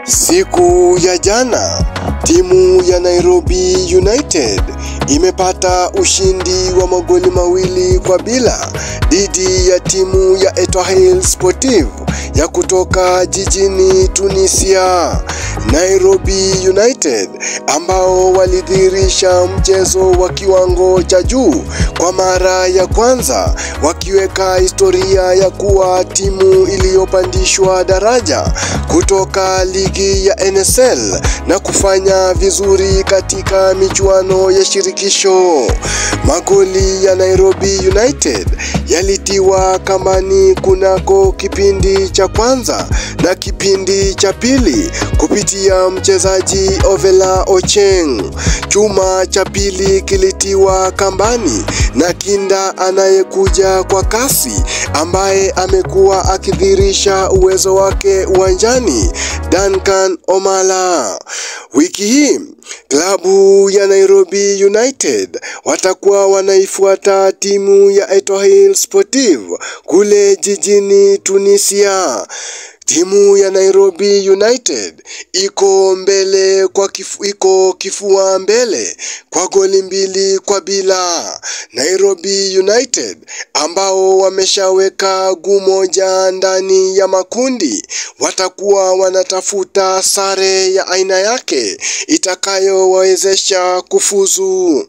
Siku ya jana, timu ya Nairobi United imepata ushindi wa magoli 2-0 dhidi ya timu ya Etoile Sportive ya kutoka jijini Tunisia. Nairobi United ambao walidhihirisha mchezo wa kiwango cha juu kwa mara ya kwanza, wakiweka historia ya kuwa timu iliyopandishwa daraja kutoka ligi ya NSL na kufanya vizuri katika michuano ya shirikisho. Magoli ya Nairobi United yalitiwa kambani kunako kipindi cha kwanza na kipindi cha pili kupitia mchezaji Ovela Ocheng. Chuma cha pili kilitiwa kambani na kinda anayekuja kwa kasi ambaye amekuwa akidhihirisha uwezo wake uwanjani, Duncan Omala. Wiki hii klabu ya Nairobi United watakuwa wanaifuata timu ya Etoile Sportive kule jijini Tunisia. Timu ya Nairobi United iko mbele kwa iko kifua mbele kwa goli 2-0. Nairobi United ambao wameshaweka guu moja ndani ya makundi watakuwa wanatafuta sare ya aina yake itakayowawezesha kufuzu.